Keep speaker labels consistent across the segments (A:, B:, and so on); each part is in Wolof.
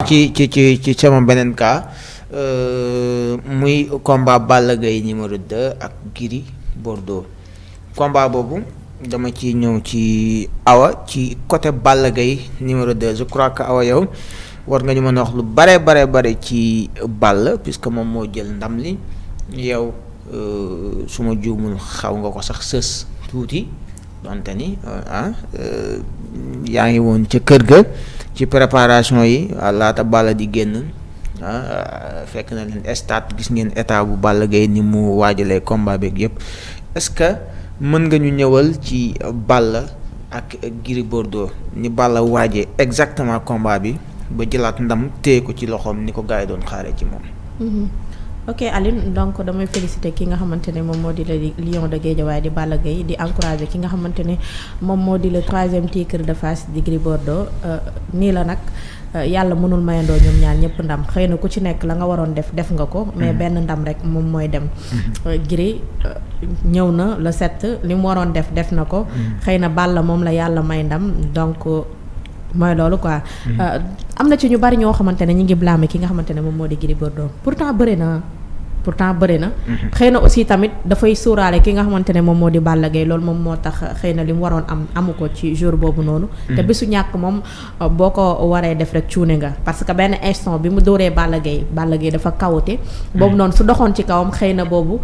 A: ci sama beneen cas muy combat Balla Gaye numéro 2 ak Gris Bordeaux combat boobu dama ci ñëw ci Awa ci côté Balla Gaye numéro 2 je crois que Awa yow war nga ñu mën a wax lu bare ci Balla puisque moom moo jël ndam li yow su ma juumul xaw nga ko sax sës tuuti donte ni yaa ngi woon ca kër ga ci préparation yi laata Balla di génn fekk na leen stade gis ngeen état bu Balla Gaye ni mu waajalee combat beeg yëpp est-ce que mën nga ñu ñëwal ci Balla ak Gris Bordeaux ni Balla waajee exactement combat bi ba jëlaat ndam téye ko ci loxoom ni ko gars yi doon xaaree ci moom.
B: ok Aline donc damay féliciter ki nga xamante ne moom moo di le Lion de Guédiawaye di Balla Gaye di encourager ki nga xamante ne moom moo di le 3e tigre de Fass di Gris Bordeaux nii la nag yàlla mënul mayandoo ñoom ñaar ñëpp ndam xëy na ku ci nekk la nga waroon def nga ko mais benn ndam rek moom mooy dem. Gris ñëw na le 7 li mu waroon def na ko. xëy na Balla moom la yàlla may ndam donc. mooy loolu quoi. am na ci ñu bari ñoo xamante ne ñu ngi blâmer ki nga xamante ne moom moo di Gris Bordeaux pourtant bëri na. xëy na aussi tamit dafay suuraale ki nga xamante ne moom moo di Balla Gaye loolu moom moo tax xëy na li mu waroon amu ko ci jour boobu noonu. te bisu ñàkk moom boo ko waree def rek cuune nga parce que benn instant bi mu dóoree Balla Gaye dafa kawute. boobu noonu su doxoon ci kawam xëy na boobu.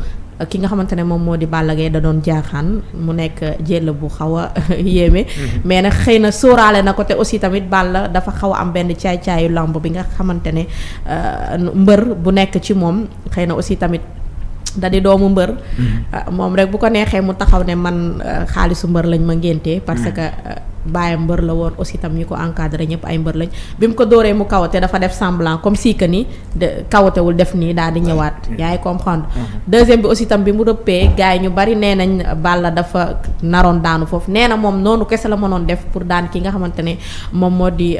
B: ki nga xamante ne moom moo di Balla Gaye da doon jaaxaan mu nekk jël bu xaw a yéeme. mais nag xëy na sóoraale na ko te aussi tamit Balla dafa xaw a am benn caay-caayu lamb bi nga xamante ne mbër bu nekk ci moom xëy na aussi tamit da di doomu mbër. moom rek bu ko neexee mu taxaw ne man xaalisu mbër lañ ma ngéntee parce que baayam mbër la woon aussi tam ñi ko encadré ñëpp ay mbër lañ bi mu ko dóoree mu kawate dafa def semblant comme si que ni kawatewul def nii daal di ñëwaat yaa ngi comprendre. deuxième bi aussi tam bi mu rëppee gars yi ñu bari nee nañ Balla dafa naroon daanu foofu nee na moom noonu kese la mënoon def pour daan ki nga xamante ne moom moo di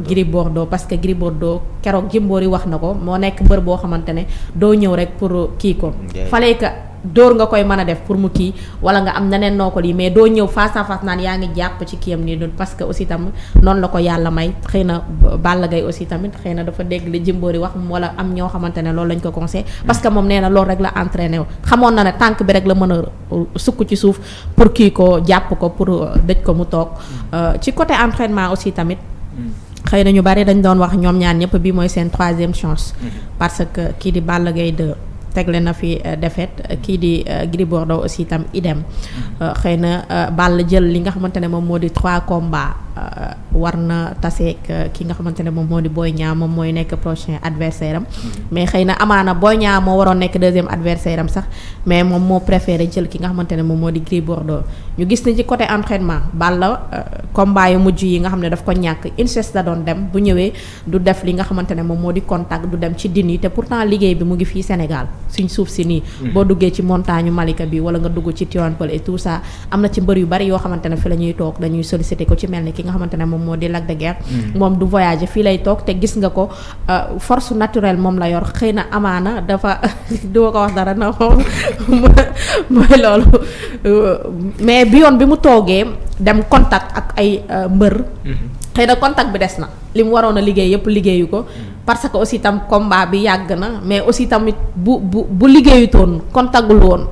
B: Gris Bordeaux parce que Gris Bordeaux keroog Jimbori wax na ko moo nekk mbër boo xamante ne doo ñëw rek pour kii ko fallait que dóor nga koy mën a def pour mu kii wala nga am neneen noo ko lii mais doo ñëw face à face naan yaa ngi jàpp ci kiyam nii parce que aussi tam noonu la ko yàlla may xëy na Balla Gaye aussi tamit xëy na dafa dégg li Jimbori wax wala am ñoo xamante ne loolu lañ ko conseillé parce que moom nee na loolu rek la entraîné wu xamoon na ne tànk bi rek la mën a sukk ci suuf pour kii ko jàpp ko pour dëj ko mu toog ci côté entraînement aussi tamit xëy na ñu bari dañ doon wax ñoom ñaar ñëpp bi mooy seen 3e chance parce que kii di Balla Gaye 2 tegle na fi défaite kii di Gris Bordeaux aussi itam idem xëy na Balla jël li nga xamante ne moom moo di 3 combats war na taseek ki nga xamante ne moom moo di Boy Niang moom mooy nekk prochain adversaire am mais xëy na amaana Boy Niang moo waroon nekk 2e adversaire am sax mais moom moo préféré jël ki nga xamante ne moom moo di Gris Bordeaux ñu gis ni ci côté entraînement Balla combat yu mujj yi nga xam ne daf ko ñàkk inceste la doon dem bu ñëwee du def li nga xamante ne moom moo di contact du dem ci dini te pourtant liggéey bi mu ngi fii Sénégal suñ suuf si nii boo duggee ci montagne Malika bi wala nga dugg ci Tivaouane Peulh et tout ça am na ci mbër yu bari yoo xamante ne fi la ñuy toog dañuy solliciter ko ci mel ni ki nga xamante ne moom moo di Lac de Guiers moom du voyager fii lay toog te gis nga ko force naturelle moom la yor xëy na amaana dafa du ma ko wax dara na mooy loolu mais bi yoon bi mu toogee dem contact ak ay mbër xëy na contact bi des na li mu waroon a liggéey yëpp liggéeyu ko parce que aussi tam combat bi yàgg na mais aussi tamit bu liggéeyutoon contactul woon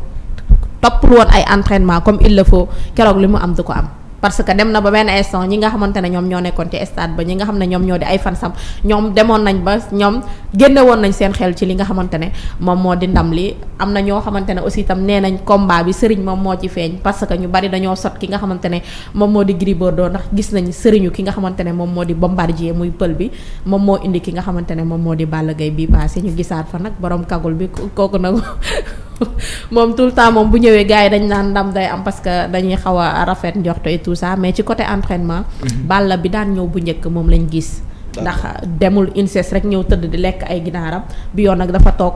B: toppul woon ay entraînement comme il le faut keroog li mu am du ko am parce que dem na ba benn instant ñi nga xamante ne ñoom ñoo nekkoon ci stade ba ñi nga xam ne ñoom ñoo di ay fansam ñoom demoon nañ ba ñoom génne woon nañ seen xel ci li nga xamante ne moom moo di ndam li am na ñoo xamante ne aussi itam nee nañ combat bi sëriñ moom moo ci feeñ parce que ñu bari dañoo sot ki nga xamante ne moom moo di Gris Bordeaux ndax gis nañ sëriñu ki nga xamante ne moom moo di Bombardier muy pël bi moom moo indi ki nga xamante ne moom moo di Balla Gaye bii passé ñu gisaat fa nag borom kagul bi kooku nag moom tout le temps moom bu ñëwee gars yi dañ naan ndam day am parce que dañuy xaw a rafet njorto et tout ça mais ci côté entraînement Balla bi daan ñëw bu njëkk moom lañ gis ndax demul INSES rek ñëw tëdd di lekk ay ginaaram bi yoon nag dafa toog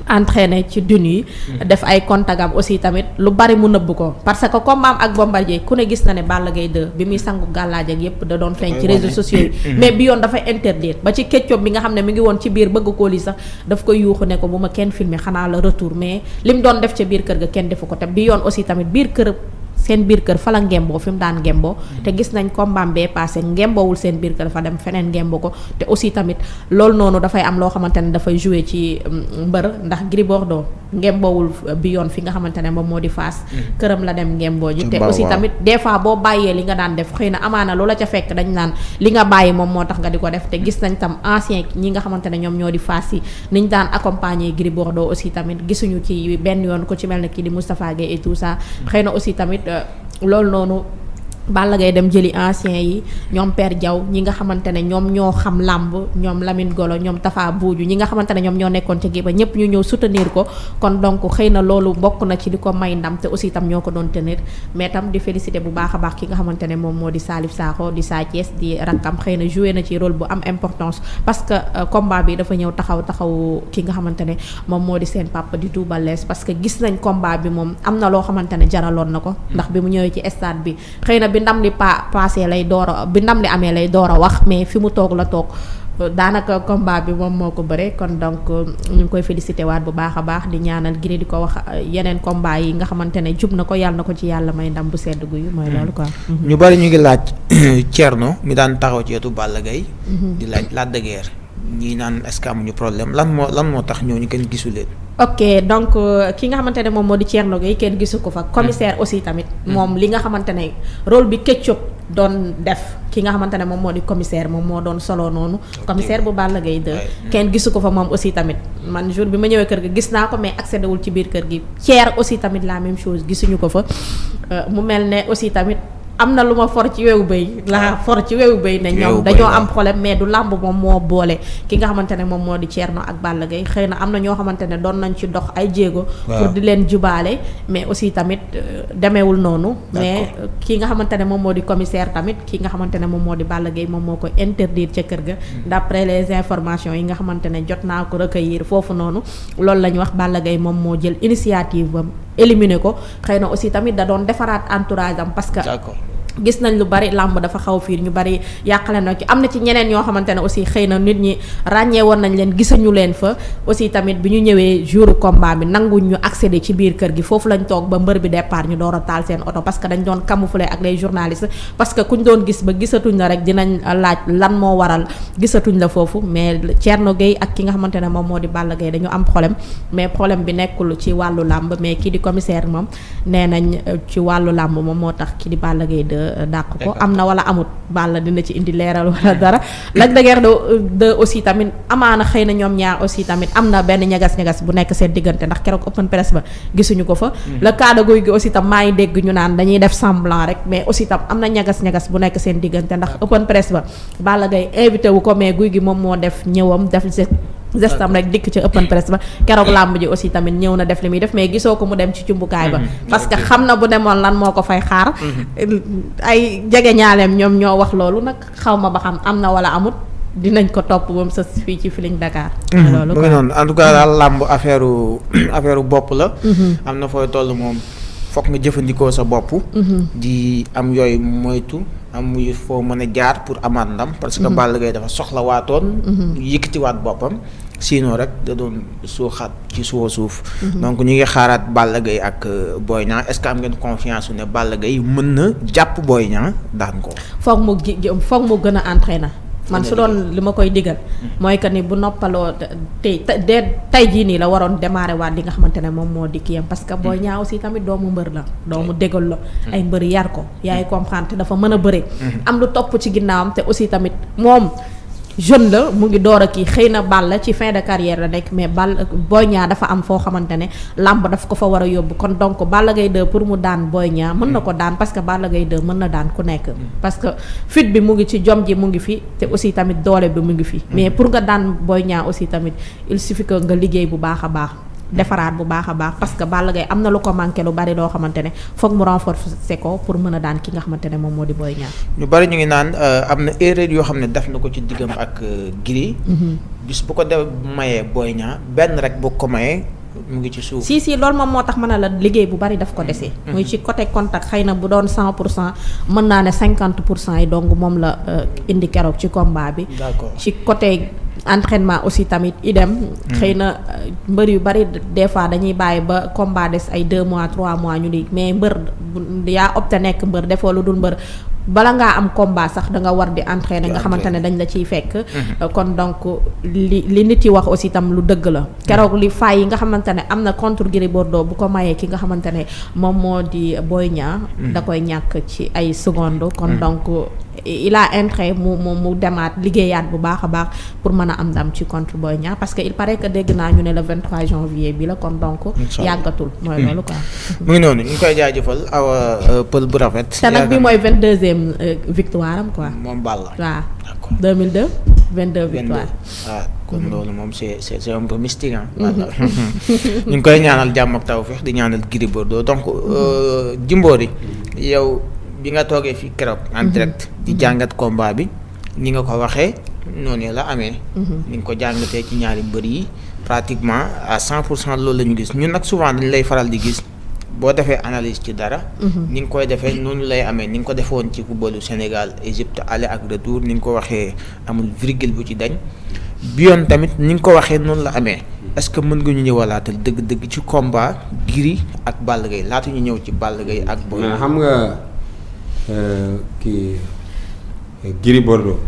B: entraîné ci dun yi def ay contact am aussi tamit lu bari mu nëbb ko parce que combat am ak Bombardier ku ne gis na ne Balla Gaye 2 bi muy sangu gàllaaj ak yépp da doon feeñ ci réseaux sociaux yi mais bi yoon dafay interdire ba ci keccom bi nga xam ne mi ngi woon ci biir bëgg koo lii sax daf koy yuuxu ne ko bu ma kenn filmer xanaa la retour mais li mu doon def ca biir kër ga kenn defu ko te bi yoon aussi tamit biir kër seen biir kër fa la ngemboo fi mu daan ngemboo te gis nañ combat bee passé ngemboowul seen biir kër fa dem feneen ngembo ko te aussi tamit loolu noonu dafay am loo xamante ne dafay jouer ci mbër ndax Gris Bordeaux ngemboowul bi yoon fi nga xamante ne moom moo di Fass këram la dem ngemboo ji te aussi tamit des fois boo bàyyee li nga daan def xëy na amaana loola ca fekk dañ naan li nga bàyyi moom moo tax nga di ko def te gis nañ tam ancien ñi nga xamante ne ñoom ñoo di Fass yi niñ daan accompagner Gris Bordeaux aussi tamit gisuñu ci benn yoon ko ci mel ne kii di Moustapha Gueye et tout ça xëy na aussi tamit loolu noonu Balla Gaye dem jëli anciens yi ñoom Père Diaw ñi nga xamante ne ñoom ñoo xam làmb ñoom Lamine Golo ñoom Tafa Buuju ñi nga xamante ne ñoom ñoo nekkoon ci géeba ñëpp ñu ñëw soutenir ko kon donc xëy na loolu bokk na ci li ko may ndam te aussi tam ñoo ko doon tenir mais tam di féliciter bu baax a baax ki nga xamante ne moom moo di Salif Sakho di Sa Thiès di rakkam xëy na joué na ci rôle bu am importance parce que combat bi dafa ñëw taxaw ki nga xamante ne moom moo di seen papa di Touba Less parce que gis nañ combat bi moom am na loo xamante ne jaraloon na ko ndax bi mu ñëwee ci stade bi xëy na bi ndam li passé lay door a bi ndam li amee lay door a wax mais fi mu toog la toog daanaka combat bi moom moo ko bëre kon donc ñu ngi koy félicité waat bu baax a baax di ñaanal Gris di ko wax yeneen combat yi nga xamante ne jub na ko yàlla na ko ci yàlla may ndam bu sedd guyu mooy loolu quoi.
A: ñu bari ñu ngi laaj Thierno mi daan taxaw ci wetu Balla Gaye di laaj Lac de Guiers ñii naan est-ce que amuñu problème lan moo tax ñooñu kenn gisu leen.
B: ok donc ki nga xamante ne moom moo di Thierno Gueye kenn gisu ko fa commissaire aussi tamit moom li nga xamante ne rôle bi Ketchup doon def ki nga xamante ne moom moo di commissaire moom moo doon solo noonu commissaire bu Balla Gaye 2 kenn gisu ko fa moom aussi tamit man jour bi ma ñëwee kër gi gis naa ko mais accédé wul ci biir kër gi Thier aussi tamit la même chose gisuñu ko fa mu mel ne aussi tamit am na lu ma for ci wewu béy ne ñoom dañoo am problème mais du làmb moom moo boole ki nga xamante ne moom moo di Thierno ak Balla Gaye xëy na am na ñoo xamante ne doon nañ ci dox ay jéego pour di leen jubaale mais aussi tamit demeewul noonu mais ki nga xamante ne moom moo di commissaire tamit ki nga xamante ne moom moo di Balla Gaye moom moo ko interdire ca kër ga d'après les informations yi nga xamante ne jot naa ko recueillir foofu noonu loolu la ñu wax Balla Gaye moom moo jël initiative bam éliminer ko xëy na aussi tamit da doon defaraat entourage am parce que gis nañ lu bari làmb dafa xaw fiir ñu bari yàqale na ci am na ci ñeneen ñoo xamante ne aussi xëy na nit ñi ràññee woon nañ leen gisañu leen fa aussi tamit bi ñu ñëwee jour combat bi nanguñ ñu accéder ci biir kër gi foofu lañ toog ba mbër bi départ ñu door a taal seen oto parce que dañ doon camoufler ak les journalistes parce que kuñ doon gis ba gisatuñ la rek dinañ laaj lan moo waral gisatuñ la foofu mais Thierno Gueye ak ki nga xamante ne moom moo di Balla Gaye dañu am problème mais problème bi nekkul ci wàllu làmb mais kii di commissaire moom nee nañ ci wàllu làmb moom moo tax kii di Balla Gaye dàq ko am na wala amut Balla dina ci indi leeral wala dara Lac de Guiers de aussi tamit amaana xëy na ñoom ñaar aussi tamit am na benn ñagas-ñagas bu nekk seen diggante ndax keroog open press ba gisuñu ko fa le cas de Gouye Gui aussi tam maa ngi dégg ñu naan dañuy def semblant rek mais aussi tam am na ñagas-ñagas bu nekk seen diggante ndax open press ba Balla Gaye invité wu ko mais Gouye Gui moom moo def ñëwam def gestam rek dikk ci open press ba keroog làmb ji aussi tamit ñëw na def li muy def mais gisoo ko mu dem ci cumbukaay ba parce que xam na bu demoon lan moo ko fay xaar ay jege ñaaleem ñoom ñoo wax loolu nag xaw ma ba xam am na wala amut dinañ ko topp ba mu sës fii ci Feeling Dakar loolu
A: mu ngi noonu en tout cas daal làmb affaire bopp la am na fooy toll moom fokk nga jëfandikoo sa bopp di am yooyu moytu am muy foo mën a jaar pour amaat ndam parce que Balla Gaye dafa soxla waatoon yëkkatiwaat boppam sinon rek da doon suuxaat ci suuf donc ñu ngi xaaraat Balla Gaye ak Boy Niang est-ce que am ngeen confiance ne Balla Gaye mën na jàpp Boy Niang daan ko
B: foog mu gën a entraîner man su doon li ma koy digal mooy que ni bu noppaloo tey jii nii la waroon démarrer waat li nga xamante ne moom moo di kiyam parce que Boy Niang aussi tamit doomu mbër la doomu dégal la ay mbër yar ko yaay comprendre te dafa mën a bëre am lu topp ci ginnaawam te aussi tamit moom jeune la mu ngi door a kii xëy na Balla ci fin de carrière la nekk mais Boy Niang dafa am foo xamante ne làmb daf ko fa war a yóbbu kon donc Balla Gaye 2 pour mu daan Boy Niang mën na ko daan parce que Balla Gaye 2 mën na daan ku nekk parce que fit bi mu ngi ci jom ji mu ngi fi te aussi tamit doole bi mu ngi fi mais pour nga daan Boy Niang aussi tamit il suffit que nga liggéey bu baax a baax defaraat bu baax a baax parce que Balla Gaye am na lu ko manqué lu bari loo xamante ne foog mu renforcer ko pour mën a daan ki nga xamante ne moom moo di Boy Niang
A: ñu bari ñu ngi naan am na erreur yoo xam ne def na ko ci diggam ak Gris bis bu ko def mayee Boy Niang benn rek bu ko mayee mu ngi ci suuf
B: si loolu moom moo tax mën a la liggéey bu bari daf ko desee muy ci côté contact xëy na bu doon 100% mën naa ne 50% yi donc moom la indi keroog ci combat bi
A: d'accord
B: ci côté entraînement aussi tamit idem. xëy na mbër yu bari des fois dañuy bàyyi ba combat des ay 2 mois 3 mois ñu di mais mbër yaa opté nekk mbër defoo lu dul mbër bala ngaa am combat sax da nga war di entraîner nga xamante ne dañ la ciy fekk. kon donc li nit yi wax aussi tam lu dëgg la. keroog li faay yi nga xamante ne am na contre Gris Bordeaux bu ko mayee ki nga xamante ne moom moo di Boy Niang. da koy ñàkk ci ay secondes. kon donc il a intérêt mu demaat liggéeyaat bu baax a baax pour mën a am ndam ci contre Boy Niang parce que il paraît que dégg naa ñu ne le 23 janvier bi la kon donc. yàggatul mooy loolu quoi.
A: mu ngi noonu ñu ngi koy jaajëfal awa pël bu rafet.
B: te nag bi mooy 22e victoire am quoi.
A: moom Balla.
B: waaw 2002 22 victoire.
A: kon loolu moom c'est un peu mystique ah. ñu ngi koy ñaanal jàmm ak tawfeex di ñaanal Gris Bordeaux donc Jimbori yow bi nga toogee fii keroog en direct di jàngat combat bi ni nga ko waxee noonu la amee. ni nga ko jàngatee ci ñaari mbër yi pratiquement à 100% loolu la ñu gis ñun nag souvent dañu lay faral di gis. boo defee analyse ci dara. ni nga koy defee noonu lay amee ni nga ko defoon ci footballu Sénégal Égypte aller ak retour ni nga ko waxee amul virgule bu ci dañ bi yoon tamit ni nga ko waxee noonu la amee est-ce que mën nga ñu ñëwalaatal dëgg-dëgg ci combat Gris ak Balla Gaye laata ñu ñëw ci Balla Gaye ak. Boy
C: mais xam nga kii Gris Bordeaux.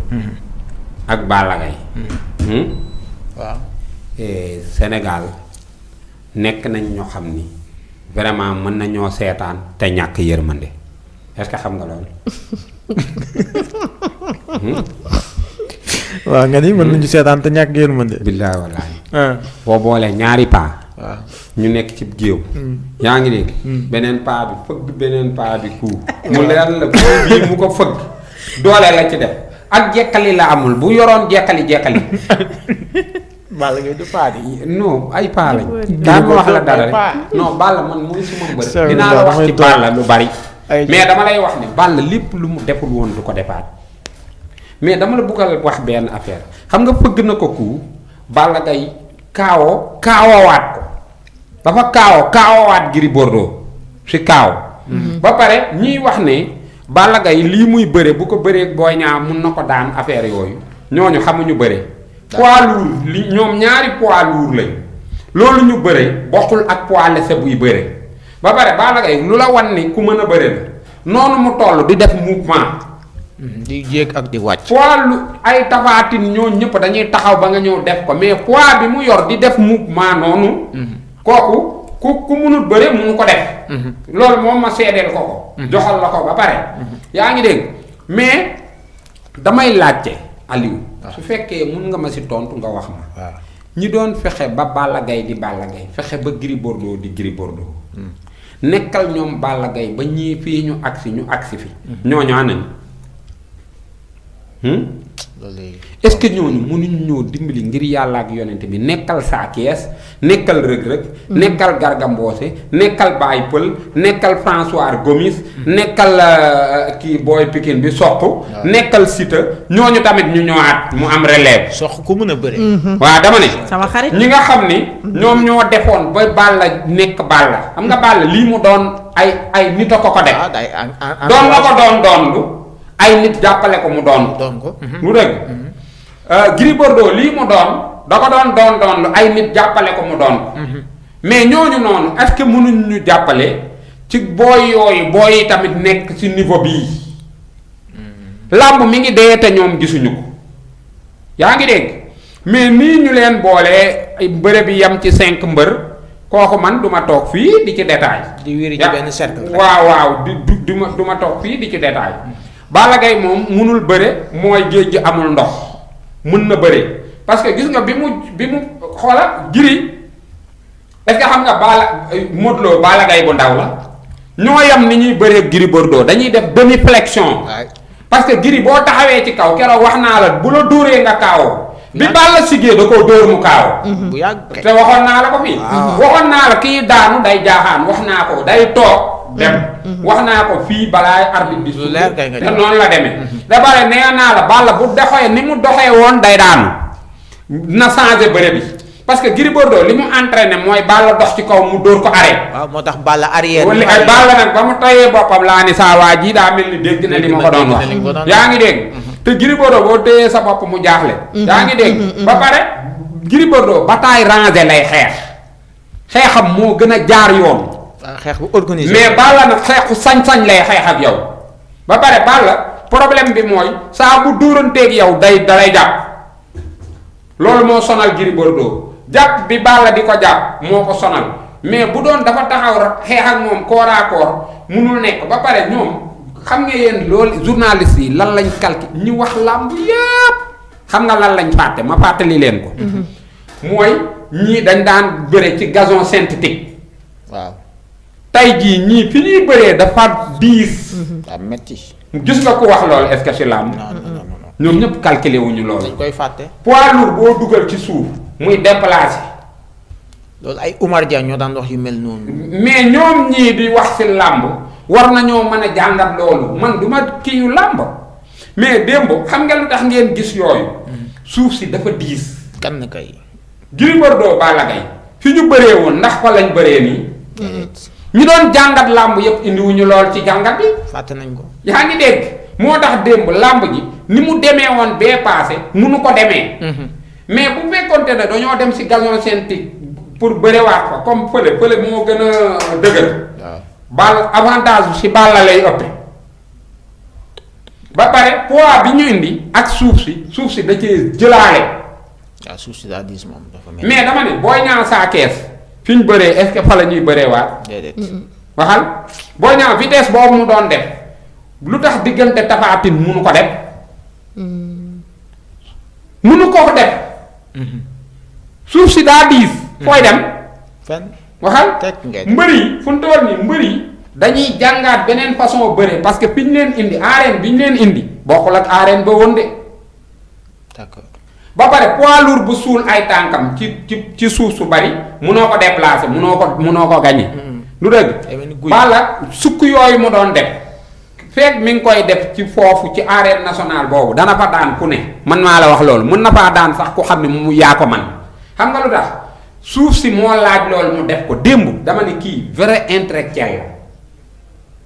C: ak Balla Gaye.
A: waaw.
C: Sénégal nekk nañ ñoo xam ni. vraiment mën nañoo seetaan te ñàkk yërmande est-ce que xam nga loolu.
A: waaw nga ni mën nañu seetaan te ñàkk yërmande.
C: billaay wallaay. boo boolee ñaari paa.
A: waaw
C: ñu nekk ci géew. yaa ngi dégg. beneen paa bi fëgg beneen paa bi ku. mu leer la bii mu ko fëgg. doole la ci def ak jekkali la amul bu yoroon jekkali.
A: Balla Gaye du paa di.
C: non ay paa lañ. daan ma wax la dara rek non Balla man mooy suma mbër. dinaa la wax ci Balla lu bari. mais dama lay wax ni Balla lépp lu mu deful woon du ko defaat. mais dama la buggal wax benn affaire xam nga fëgg na ko ku Balla Gaye kaawawaat ko dafa kaawawaat Gris Bordeaux si kaaw. ba pare ñiy wax ne Balla Gaye lii muy bëre bu ko bëree Boy Niang mun na ko daan affaire yooyu ñooñu xamuñu bëre. poids lourd li ñoom ñaari poids lourd lañ loolu ñu bëre bokkul ak poids léger buy bëre ba pare Balla Gaye lu la wan ni ku mën a bëre la noonu mu toll di def mouvement.
A: di jéeg ak di wàcc.
C: poids lu ay tafaatin ñoo ñëpp dañuy taxaw ba nga ñëw def ko mais poids bi mu yor di def mouvement noonu. kooku ku mënul bëre mënu ko def. loolu moom ma seedeel ko. joxal la ko ba pare. yaa ngi dégg mais damay laajte Aliou. su fekkee mun nga ma si tontu nga wax ma.
A: waaw
C: ñi doon fexe ba Balla Gaye di Balla Gaye fexe ba Gris Bordeaux di Gris Bordeaux. nekkal ñoom Balla Gaye ba ñii fii ñu agsi fi. ñooñu anañ. est-ce que ñooñu mënuñu ñoo dimbali ngir yàlla ak yonent bi nekkal Sa Thiès nekkal Reug-Reug nekkal Garga Mbossé nekkal Baye Pël nekkal François Gomis nekkal kii booy Pikine bi Sokh nekkal Siteu ñooñu tamit ñu ñëwaat mu am relève.
A: Sokh ku mën a bëre.
C: waaw dama ne.
B: sama xarit
C: ñi nga xam ni. ñoom ñoo defoon ba Balla nekk Balla xam nga Balla lii mu doon ay nit a ko def. doon na ko doon lu. ay nit jàppale ko mu doon
A: ko.
C: mu dëgg. Gris Bordeaux lii mu doon da ko doon lu ay nit jàppale ko mu doon. mais ñooñu noonu est-ce que mënuñ ñu jàppale ci booy yooyu booy yi tamit nekk ci niveau bii. làmb mi ngi dee te ñoom gisuñu ko. yaa ngi dégg mais nii ñu leen boolee ay mbër bi yem ci 5 mbër kooku man du ma toog fii di ci détail.
A: di wéri ci benn cercle.
C: waaw du ma toog fii di ci détail. Balla Gaye moom munul bëre mooy géej gi amul ndox mun na bëre parce que gis nga bi mu xoola Gris est-ce que xam nga Modou Lo Balla Gaye bu ndaw la ñoo yam ni ñuy bëree Gris Bordeaux dañuy def demi flexion parce que Gris boo taxawee ci kaw keroog wax naa la bu la dóoree nga kaawoo bi Balla sigee da koo dóor mu kaawoo
A: bu yàgg
C: te waxoon naa la ko fii waxoon naa la kii daanu day jaaxaan wax naa ko day toog dem wax naa ko fii balaa arbitre bi su te noonu la demee da bare nee naa la Balla bu doxee ni mu doxee woon day daanu na changé bëre bi parce que Gris Bordeaux li mu entraîné mooy Balla dox ci kaw mu dóor ko arrêt.
A: waaw moo tax Balla arrière.
C: wala ay Balla nag ba mu tayee boppam laa ni saa waa ji daa mel ni dégg na li ma ko doon wax yaa ngi dégg te Gris Bordeaux boo téyee sa bopp mu jaaxle. yaa ngi dégg. ba pare Gris Bordeaux bataille rangée lay xeexam moo gën a jaar yoon.
A: xeex bu organisé.
C: mais Balla nag xeexu sañ-sañ lay xeex ak yow ba pare Balla problème bi mooy saa bu dóoranteeg yow dalay jàpp loolu moo sonal Gris Bordeaux jàpp bi Balla di ko jàpp moo ko sonal mais bu doon dafa taxaw xeex ak moom corps à corps munul nekk ba pare ñoom xam nga yéen loolu journaliste yi lan lañ calcul ñi wax làmb yépp xam nga lan lañ fàtte ma fàttali leen ko. mooy ñii dañ daan bëre ci gazon synthétique.
A: waaw.
C: tey jii ñii fi ñuy bëree dafa diis.
A: daa metti.
C: gis nga ko wax loolu est-ce que ci làmb.
A: non.
C: ñoom ñëpp calculé wuñu loolu.
A: dañ koy fàtte.
C: poids lourd boo dugal ci suuf muy déplacé.
A: loolu ay Oumar Dia ñoo daan wax yu mel noonu.
C: mais ñoom ñii di wax ci làmb war nañoo mën a jàngat loolu man du ma kii yu làmb mais démb xam nga lu tax ngeen gis yooyu. suuf si dafa diis.
A: kan na kay.
C: Gris Bordeaux Balla Gaye fi ñu bëree woon ndax fa lañ bëree nii. ñi doon jàngat làmb yëpp indiwuñu lool ci jàngat bi.
A: fàtte nañ ko.
C: yaa ngi dégg moo tax démb làmb ji ni mu demee woon bee paase munu ko demee. mais bu fekkonte ne dañoo dem si gazon synthétique pour bërewaat fa comme fële moo gën a dëgër.
A: waaw
C: bal avantage si Balla lay ëpp. ba pare poids bi ñu indi ak suuf si da cee jëlaale.
A: waaw suuf si daa diis moom dafa mel.
C: mais dama ne Boy Niang Sa Thiès fi ñu bëree est-ce que fa la ñuy bëreewaat.
A: déedéet.
C: waxal Boy Niang vitesse boobu mu doon def lu tax diggante Tapha Tine munu ko def. munu ko def. suuf si daa diis. fooy dem.
A: fenn.
C: waxal
A: teg ngeen.
C: mbër yi fu mu toll nii mbër yi dañuy jàngaat beneen façon bëre parce que fi ñu leen indi arène bi ñu leen indi bokkul ak arène ba woon de.
A: d'accord.
C: ba pare poids lourd bu suul ay tànkam ci suuf su bari munoo ko déplacer munoo ko gagner. lu dëgg. Balla sukk yooyu mu doon def fekk mi ngi koy def ci foofu ci arène nationale boobu dana fa daan ku ne. man maa la wax loolu mën na faa daan sax ku xam ne mu yaa ko man xam nga lu tax suuf si moo laaj loolu mu def ko démb dama ne kii vrai intellectuel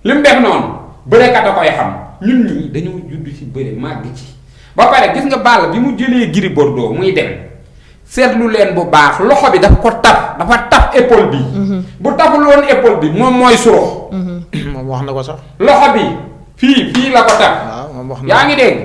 C: la li mu def noonu bërekat a koy xam ñun ñii dañoo judd ci bëre màgg ci. ba pare gis nga Balla bi mu jëlee Gris Bordeaux muy dem seetlu leen bu baax loxo bi dafa ko dafa taf épaule bi. bu taful woon épaule bi moom mooy surux.
A: moom wax na ko sax.
C: loxo bi fii la ko taf.
A: waaw moom wax na
C: yaa ngi dégg.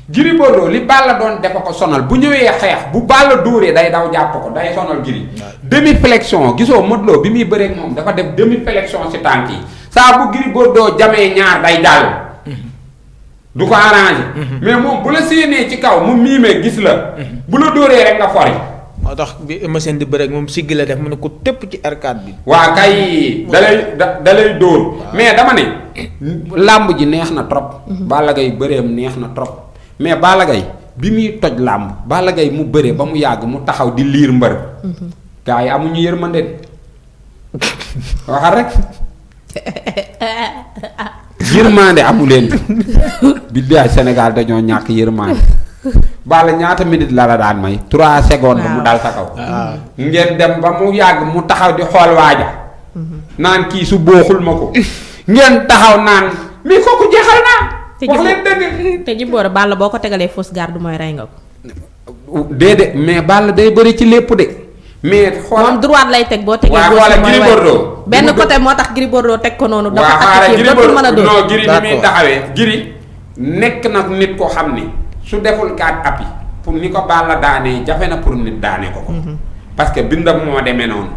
C: Gris Bordeaux li Balla doon defa ko sonal bu ñëwee xeex bu Balla dóoree day daw jàpp ko day sonal Gris. demi flexion gisoo Modou Lo bi muy bëreeg moom dafa def demi flexion ci tànk yi saa bu Gris Bordeaux jamee ñaar day jàll. du ko arrangé. mais moom bu la séenee ci kaw mu miimee gis la. bu la dóoree rek nga fori.
A: moo tax bi machine di bëre ak moom siggi la def mu ne ko tëpp ci R4 bi.
C: waa kay da lay dóor. mais dama ne. làmb ji neex na trop. Balla Gaye bëreem neex na trop. mais Balla Gaye bi muy toj làmb Balla Gaye mu bëree ba mu yàgg mu taxaw di liir mbër. gars yi amuñu yërmande waxal rek. yërmande amu leen billaay Sénégal dañoo ñàkk yërmande Balla ñaata minute la daan may 3 secondes mu dal sa kaw. ngeen dem ba mu yàgg mu taxaw di xool waaja naan kii su booxul ma ko ngeen taxaw naan mi kooku jeexal naa. wax leen dëgg.
B: te Djimbora Balla boo ko tegalee fausse garde mooy rey nga ko.
C: déedéet mais Balla day bëri ci lépp de. mais xoolal
B: moom droite lay teg boo tegee.
C: waaw Gris Bordeaux
B: benn côté moo tax Gris Bordeaux teg ko noonu. dafa
C: waaw
B: actif dootul mën a dóor
C: non Gris ni muy taxawee Gris nekk na nit koo xam ni su deful 4 appuis pour ni ko Balla daanee jafe na pour nit daane ko. parce que bindam moo demee noonu.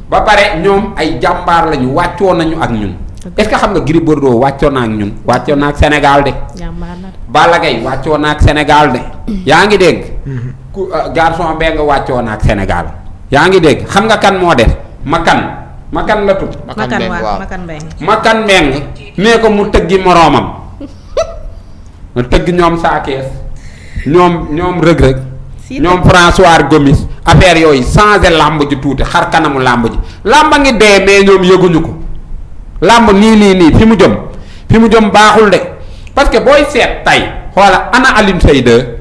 C: ba pare ñoom ay jàmbaar lañu wàccoo nañu ak ñun. est-ce que xam nga Gris Bordeaux wàccoo na ak ñun wàccoo na ak Sénégal de.
B: jàmbaar la
C: Balla Gaye wàccoo na ak Sénégal de. yaa ngi dégg. ku garçon bee nga wàccoo na ak Sénégal. yaa ngi dégg xam nga kan moo def makan la tudd. makan mbeng nee ko mu tëggi moroomam. nga tëgg ñoom Sa Thiès ñoom rëg-rëg. ñoom François Gomis affaire yooyu changé làmb ji tuuti xar kanamu làmb ji làmba ngi dee mais ñoom yëguñu ko. làmb nii fi mu jëm baaxul de parce que booy seet tey xoola ana Alioune Seye 2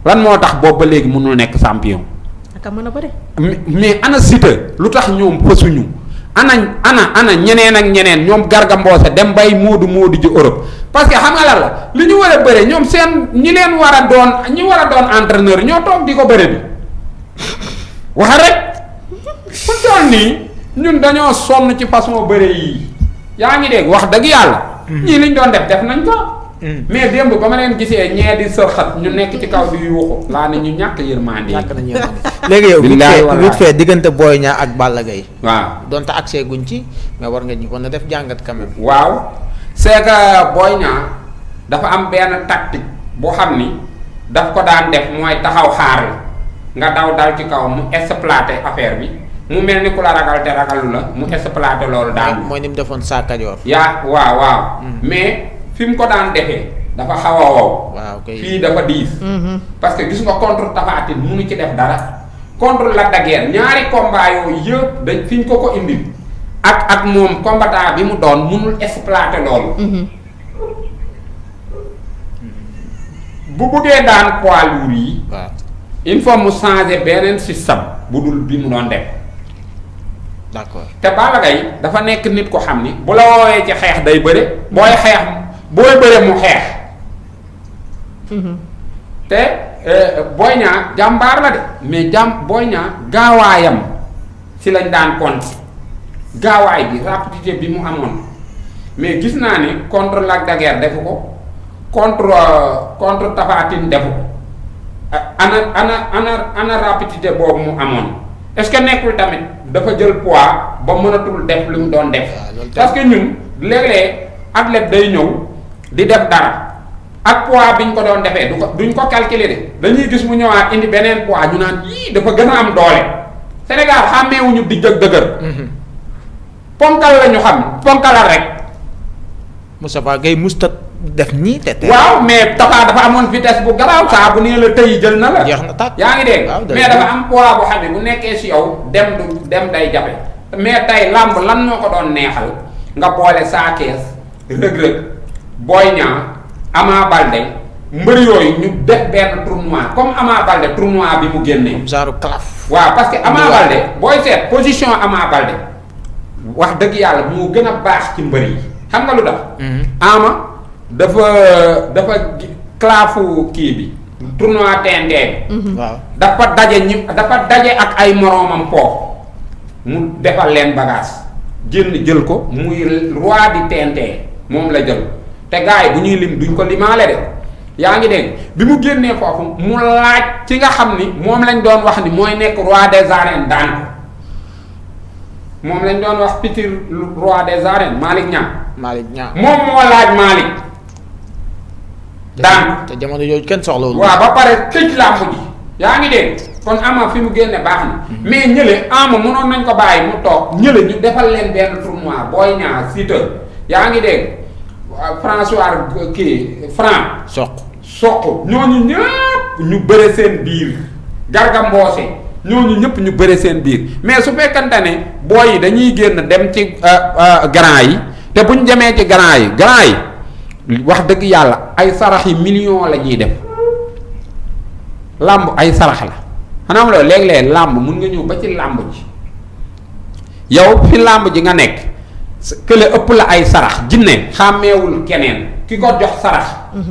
C: lan moo tax boobu ba léegi mënul nekk champion.
B: aka mën a bëre.
C: mais ana Siteu lu tax ñoom fësuñu ana ñeneen ak ñeneen ñoom Garga Mbossé dem bay moodu ji Europe parce que xam nga lan la li ñu war a bëre ñoom seen ñi war a doon entraîneur ñoo toog di ko bëre bi wax rek fu toll nii ñun dañoo sonn ci façon bëre yi yaa ngi dégg wax dëgg yàlla. ñii liñ doon def nañ ko. mais démb ba ma leen gisee ñee di sërxat ñu nekk ci kaw di yuuxu laa ne ñu ñàkk yërmande yi.
A: léegi yow vite fait diggante Boy Niang ak Balla Gaye.
C: waaw
A: donte accès guñ ci mais war nga ñu ko na def jàngat quand même.
C: waaw c'est que Boy Niang dafa am benn tactique boo xam ni daf ko daan def mooy taxaw xaar la nga daw dal ci kaw mu exploité affaire bi mu mel ni ku la ragal te ragalu la mu exploité loolu daal.
A: mooy ni mu defoon saa Kajoor.
C: waaw. mais fi mu ko daan defee dafa xaw a wow.
A: waaw kay
C: fii dafa diis. parce que gis nga contre Tapha Tine munu ci def dara. contre Lac de Guiers ñaari combat yooyu yëpp dañ fi ñu ko indi ak moom combattant bi mu doon munul exploiter loolu. bu bëggee daan poids lourd yi.
A: waaw
C: il faut mu changer beneen système bu dul bi mu doon def.
A: d'accord
C: te Balla Gaye dafa nekk nit ko xam ni bu la woowee ci xeex day bëre booy bëre mu xeex. te Boy Niang jàmbaar la de mais Boy Niang gaawaayam si lañ daan compter gaawaay bi rapidité bi mu amoon mais gis naa ni contre Lac de Guiers defu ko contre Tapha Tine defu ko ana rapidité boobu mu amoon est-ce que nekkul tamit dafa jël poids ba mënatul def li mu doon def. parce que ñun léeg-léeg athlète day ñëw di def dara. ak poids bi ñu ko doon defee duñ ko calculer de dañuy gis mu ñëwaat indi beneen poids ñu naan yii dafa gën a am doole Sénégal xàmmeewuñu di jëg dëgër. ponkal la ñu xam ponkalal rek.
A: Moustapha Gueye musta def nii te.
C: waaw mais Tapha dafa amoon vitesse bu garaaw saa bu nee la tëy jël na la.
A: jeex na tàkk
C: yaa ngi dégg. mais dafa am poids boo xam ne bu nekkee si yow dem day jafe mais tey làmb lan moo ko doon neexal nga boole Sa Thiès Reug Reug Boy Niang Ama Baldé mbër yooyu ñu def benn tournoi comme Ama Baldé tournoi bi mu génnee.
A: genre calaf.
C: waaw parce que Ama Baldé booy seet position Ama Baldé wax dëgg yàlla moo gën a baax ci mbër yi xam nga lu tax. Ama dafa calaafu kii bi tournoi TNT bi.
A: waaw
C: dafa daje ak ay moroomam foofu mu defal leen bagage jël ko muy roi di TNT moom la jël. te gars yi bu ñuy lim duñ ko limaale de yaa ngi dégg bi mu génnee foofu mu laaj ci nga xam ni moom lañ doon wax ni mooy nekk roi des arènes daan ko moom lañ doon wax futur roi des arènes Malick Niang moom moo laaj Malick daan
A: te jamono yooyu kenn soxlawul.
C: waaw ba pare tëj làmb ji yaa ngi dégg kon Ama fi mu génne baax na mais ñële Ama mënoon nañ ko bàyyi mu toog ñële ñu defal leen benn tournoi Boy Niang Siteu yaa ngi dégg François kii Franc soq ñooñu ñëpp ñu bëre seen biir Garga Mbossé ñooñu ñëpp ñu bëre seen biir mais su fekkante ne booy yi dañuy génn dem ci grand yi te bu ñu demee ci grand yi wax dëgg yàlla ay sarax yi millions la ñuy def làmb ay sarax la xanaa loolu léeg-léeg làmb mun nga ñëw ba ci làmb ji yow fi làmb ji nga nekk kële ëpp la ay sarax jinne xàmmeewul keneen ki ko jox sarax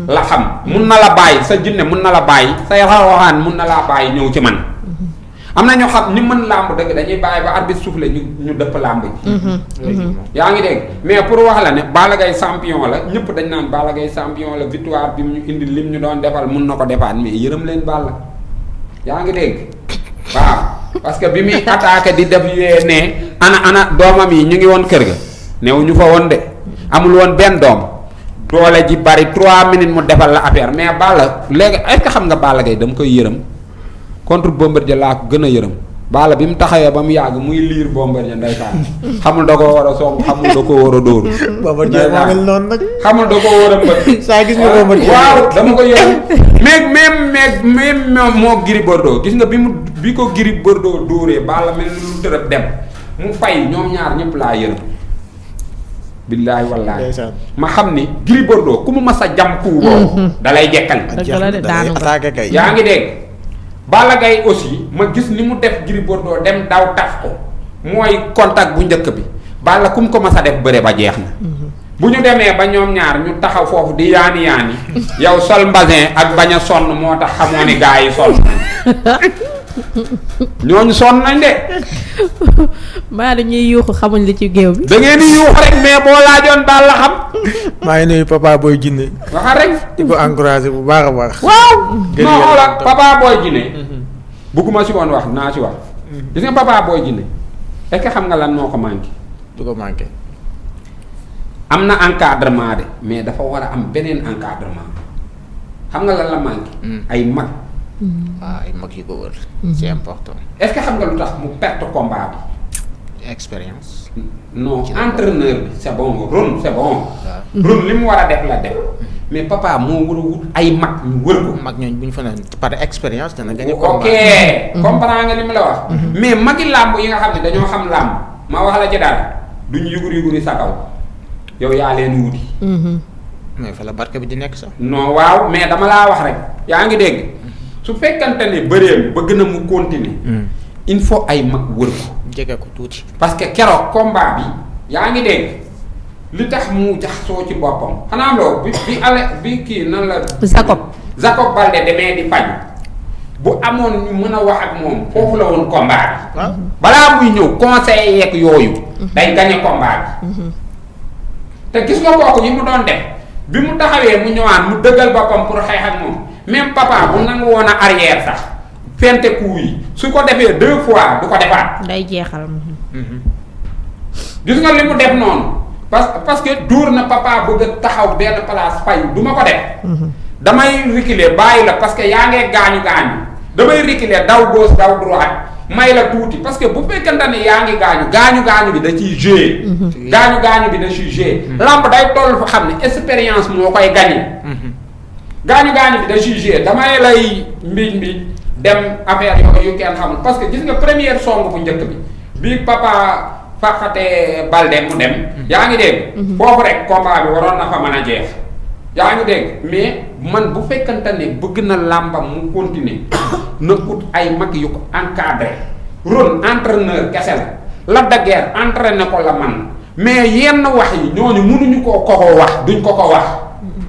C: la xam mun na la bàyyi sa jinne mun na la bàyyi say rawaxaan mun na laa bàyyi ñëw ci man am na ñoo xam ni mën làmb dëgg dañuy bàyyi ba arbitre soufflé ñu dëpp làmb ji yaa ngi dégg mais pour wax la ne Balla Gaye champion la ñëpp dañ naan Balla Gaye champion la victoire bi mu ñu indi lim ñu doon defal mun na ko defaat mais yërëm leen Balla yaa ngi dégg waaw parce que bi muy attaqué di def yee ne ana doomam yi ñu ngi woon kër ga new ñu fa woon de amul woon benn doom doole ji bari 3 minutes mu defal la affaire mais Balla léegi est-ce que xam nga Balla Gaye dama koy yërëm contre Bombardier laa ko gën a yërëm Balla bi mu taxawee ba mu yàgg muy liir Bombardier ndeysaan xamul da koo war a song xamul da koo war a dóoru
A: Bombardier moo mel noonu nag.
C: xamul da koo war a mbët
A: saa gis nga Bombardier
C: waaw dama ko yërëm mais moo Gris Bordeaux gis nga bi ko Gris Bordeaux dóoree Balla mel ni lu tërëb dem mu fay ñoom ñaar ñëpp laa yërëm billaahi wallaahi ma xam ni Gris Bordeaux ku mu mas a jam kuu boobu dalay jekkal yaa ngi dégg Balla Gaye aussi ma gis ni mu def Gris Bordeaux dem daw taf ko mooy contact bu njëkk bi Balla kum ko mas a def bëre ba jeex na. bu ñu demee ba ñoom ñaar ñu taxaw foofu di yaani yow sol mbasin ak bañ a sonn moo tax xamoo ni gaa yi sonn nañ ñooñu sonn nañ de.
B: maa dañuy yuuxu xamuñ li ci géew bi.
C: da ngeen di yuuxu rek mais boo laajoon daal la xam.
A: maa ngi nuyu Papa Boy Djiné.
C: waxa rek.
A: di ko encouragé bu baax a baax.
C: waaw non xoolal Papa Boy Djiné. bëgguma si woon wax naa si wax. gis nga Papa Boy Djiné est-ce que xam nga lan moo ko manqué.
A: du ko manqué.
C: am na encadrement de mais dafa war a am beneen encadrement xam nga lan la manqué. ay mag.
A: waaw ay mag yu ko wër. c'est important.
C: est-ce que xam nga lu tax mu perte combat bi.
A: expérience.
C: non entraîneur bi c'est bon Ron c'est bon. Ron li mu war a def la def. mais papa moo war a wut ay mag ñu wër ko.
A: mag ñooñu bu ñu fa naan par expérience dana gagné combat.
C: ok comprendre nga li mu la wax. mais magi làmb yi nga xam ne dañoo xam làmb ma wax la ci dara duñ yuguri sa kaw yow yaa leen wuti.
A: mais fa la barke bi di nekk sax.
C: non waaw mais dama laa wax rek yaa ngi dégg su fekkante ne bëreem bëgg na mu continuer. il faut ay mag wër ko.
A: jege ko tuuti.
C: parce que keroog combat bi yaa ngi dégg li tax mu jaxasoo ci boppam xanaa loolu bi kii nan la. Jacob Baldé demee di faj bu amoon ñu mën a wax ak moom foofu la woon combat bi. balaa muy ñëw conseil yeeg yooyu. day gagné combat bi. te gis nga kooku yi mu doon def bi mu taxawee mu ñëwaan mu dëggal boppam pour xeex ak moom même papa bu nangu woon a arrière sax fente coup yi su ko defee 2 fois du ko defaat.
B: day jeexal.
C: gis nga li mu def noonu parce que dóor na papa bëgg a taxaw benn place fayu du ma ko def. damay reculer bàyyi la parce que yaa ngee gaañu damay reculer daw gauche daw droite may la tuuti parce que bu fekkente ne yaa ngi gaañu bi da ciy jouer. gaañu bi da ciy jouer. lamb day toll fa xam ne expérience moo koy gagné. gaañu bi da ciy jouer damay lay mbiñ dem affaire yu kenn xamul parce que gis nga première song bu njëkk bi papa faxate Baldé mu dem. yaa ngi dégg. foofu rek combat bi waroon na fa mën a jeex. yaa ngi dégg mais man bu fekkante ne bëgg na làmbam mu continuer na ut ay mag yu ko encadré Ron entraîneur kese la Lac de Guiers entraîné ko la man mais yenn wax yi ñooñu mënuñu ko wax duñ ko wax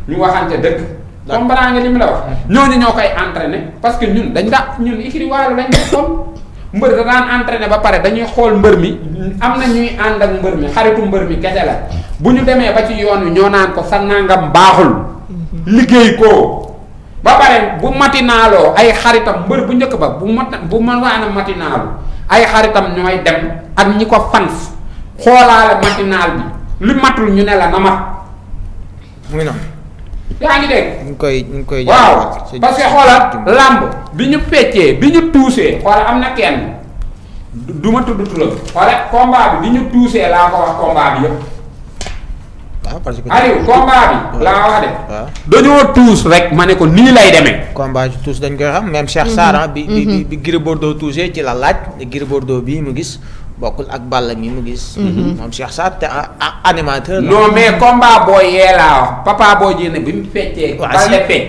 C: ñu waxante dëgg. comprendre nga li mu la wax. ñooñu ñoo koy entraîné parce que ñun ñun écurie Walo lañ nekkoon mbër da daan entraîné ba pare dañuy xool mbër mi am na ñuy ànd ak mbër mi xaritu mbër mi kese la bu ñu demee ba ci yoon wi ñoo naan ko sa nangam baaxul. liggéey ko ba pare bu matinaaloo ay xaritam mbër bu njëkk ba bu mënaan a matinaalu ay xaritam ñooy dem ak ñi ko fans xoolaale matinaal bi li matul ñu ne la na mat.
A: mu ngi noonu.
C: yaa ngi dégg.
A: ñu ngi koy.
C: waaw parce que xoolal làmb bi ñu feccee bi ñu tuusee xoolal am na kenn du ma tudd turam xoolal combat bi ñu tuusee laa ko wax combat bi yëpp.
A: parce que
C: Aliou combat bi laa wax de.
A: waaw
C: dañoo tuus rek ma ne ko nii lay demee.
A: combat ci tuus dañ koy xam même Cheikh Sarr bi Gris Bordeaux tuusee ci la laaj ne Gris Bordeaux bii mu gis bokkul ak Balla mi mu gis. moom Cheikh Sarr te animateur la.
C: non mais combat booy yee laa wax papa boo jéene bi mu feccee.
A: waaw
C: Balla fecc.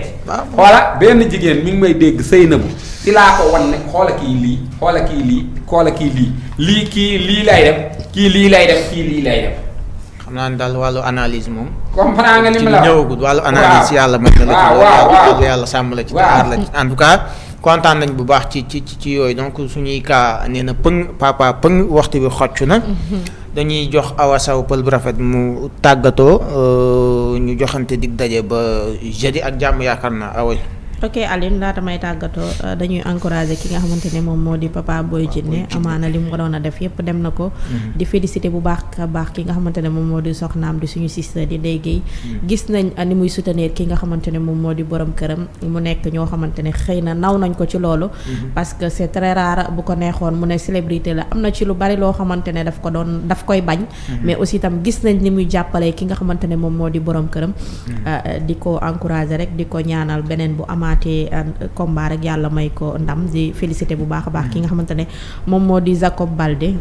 C: xoola benn jigéen mi ngi may dégg sëy na bu ci laa ko wan ne xoola kii lii xoola kii lii xoola kii lii kii lii lay def kii lii lay def kii lii lay def.
A: xam naa ne daal wàllu analyse moom.
C: comprendre nga li mu la
A: ci ñëwagul wàllu analyse yàlla may na la ci yàlla sàmm la ci taar la ci en tout cas kontaan nañ bu baax ci yooyu donc suñuy cas nee na papa waxtu bi xocc na dañuy jox Awa Sow pël bu rafet mu tàggatoo ñu joxante dig daje ba jeudi ak jàmm yaakaar naa Awa.
B: ok Aline laata may tàggatoo dañuy encourager ki nga xamante ne moom moo di Papa Boy Djiné amaana li mu waroon a def yépp dem na ko. di féliciter bu baax ki nga xamante ne moom moo di soxnaam di suñu sister di Ndeye Guèye gis nañ ni muy soutenir ki nga xamante ne moom moo di borom këram mu nekk ñoo xamante ne xëy na naw nañ ko ci loolu. parce que c'est très rare bu ko neexoon mu ne célébrité la am na ci lu bari loo xamante ne daf koy bañ. mais aussi itam gis nañ ni muy jàppale ki nga xamante ne moom moo di borom këram. di ko encourager rek di ko ñaanal beneen bu amaatee combat rek yàlla may ko ndam di féliciter bu baax a baax ki nga xamante ne moom moo di Jacob Baldé